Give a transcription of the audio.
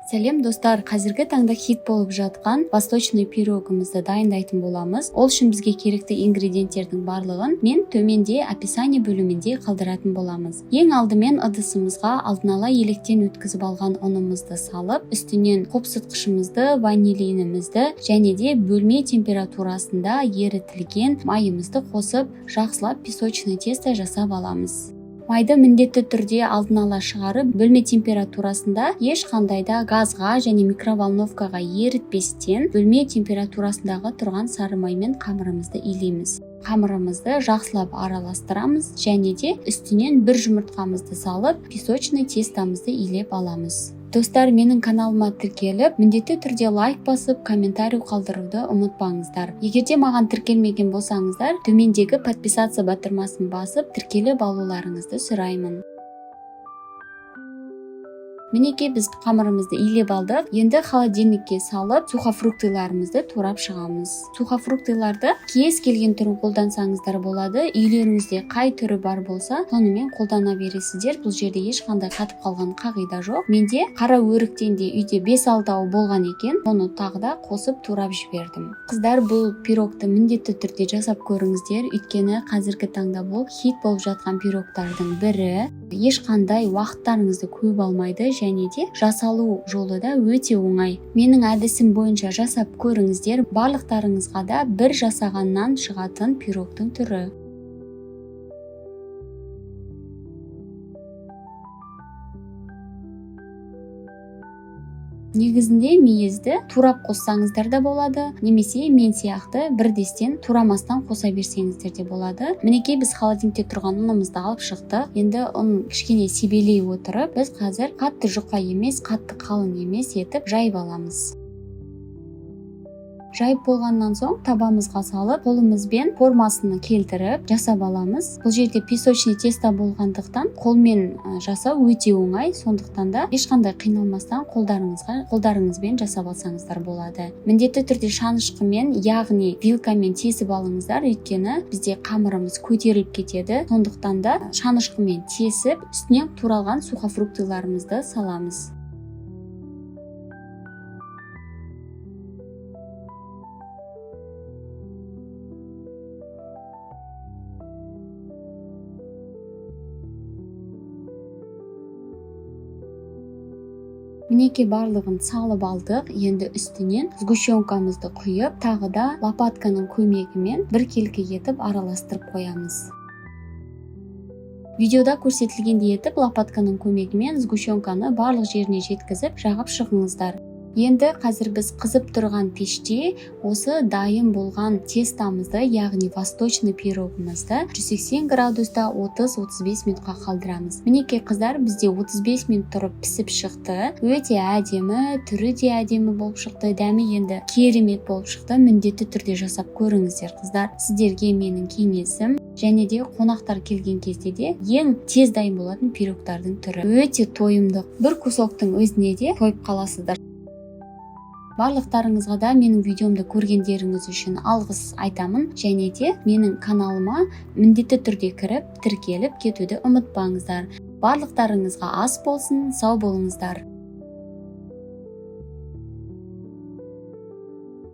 Сәлем, достар! Қазіргі таңда хит болып жатқан восточный пирогымызды дайындайтын боламыз. Ол үшін бізге керекті ингредиенттердің барлығын мен төменде описание бөлімінде қалдыратын боламыз. Ең алдымен ыдысымызға алдын ала електен өткізіп алған ұнымызды салып, үстінен қопсытқышымызды, ванилинімізді және де бөлме температурасында ерітілген майымызды қосып, жақсылап песочный тесто жасап аламыз. Майды міндетті түрде алдын ала шығарып, бөлме температурасында, ешқандай да газға және микроволновкаға ерітпестен, бөлме температурасындағы тұрған сары маймен қамырымызды илейміз. Қамырымызды жақсылап араластырамыз және де үстінен бір жұмыртқамызды салып, песочный тестомызды илеп аламыз. Достар, менің каналыма тіркеліп, міндетті түрде лайк басып, комментарий қалдыруды ұмытпаңыздар. Егер де маған тіркелмеген болсаңыздар, төмендегі подписаться батырмасын басып, тіркеліп алуларыңызды сұраймын. Мінекей, біз қамырымызды илеп алдық. Енді холодильникке салып, сухофруктыларымызды турап шығамыз. Сухофруктыларды кез келген түрін қолдансаңыздар болады. Үйлеріңізде қай түрі бар болса, сонымен қолдана бересіздер. Бұл жерде ешқандай қатып қалған қағида жоқ. Менде қара өріктен де үйде бес алтауы болған екен, соны тағы да қосып турап жібердім. Қыздар, бұл пирогты міндетті түрде жасап көріңіздер, өйткені қазіргі таңда бұл хит болып жатқан пирогтардың бірі. Ешқандай уақыттарыңызды көп алмайды және де жасалу жолы да өте оңай. Менің әдісім бойынша жасап көріңіздер. Барлықтарыңызға да бір жасағаннан шығатын пирогтың түрі. Негізінде мейізді турап қоссаңыздар да болады немесе мен сияқты бірдестен турамастан қоса берсеңіздер де болады. Мінекей, біз холодильникте тұрған ұнымызды алып шықтық. Енді ұн кішкене себелей отырып, біз қазір қатты жұқа емес, қатты қалың емес етіп жайып аламыз. Жайып болғаннан соң табамызға салып, қолымызбен формасын келтіріп жасап аламыз. Бұл жерде песочный тесто болғандықтан, қолмен жасау өте оңай. Сондықтан да ешқандай қиналмастан қолдарыңызбен жасап алсаңыздар болады. Міндетті түрде шанышқымен, яғни вилкамен тесіп алыңыздар, өйткені бізде қамырымыз көтеріліп кетеді. Сондықтан да шанышқымен тесіп, үстінен туралған сухофруктыларымызды саламыз. Мінекей, барлығын салып алдық. Енді үстінен сгущенкамызды құйып, тағы да лопатканың көмегімен біркелкі етіп араластырып қоямыз. Видеода көрсетілгендей етіп лопатканың көмегімен сгущенканы барлық жеріне жеткізіп жағып шығыңыздар. Енді қазір біз қызып тұрған пеште осы дайын болған тестомызды, яғни восточный пирогымызды 180 градуста 30-35 минутқа қалдырамыз. Мінекей, қыздар, бізде 35 минут тұрып пісіп шықты. Өте әдемі, түрі де әдемі болып шықты, дәмі енді керемет болып шықты. Міндетті түрде жасап көріңіздер, қыздар. Сіздерге менің кеңесім. Және де қонақтар келген кезде де ең тез дайын болатын пирогтардың түрі. Өте тойымды, бір кусоктың өзіне де тойып қаласыздар. Барлықтарыңызға да менің видеомды көргендеріңіз үшін алғыс айтамын және де менің каналыма міндетті түрде кіріп, тіркеліп кетуді ұмытпаңыздар. Барлықтарыңызға ас болсын, сау болыңыздар!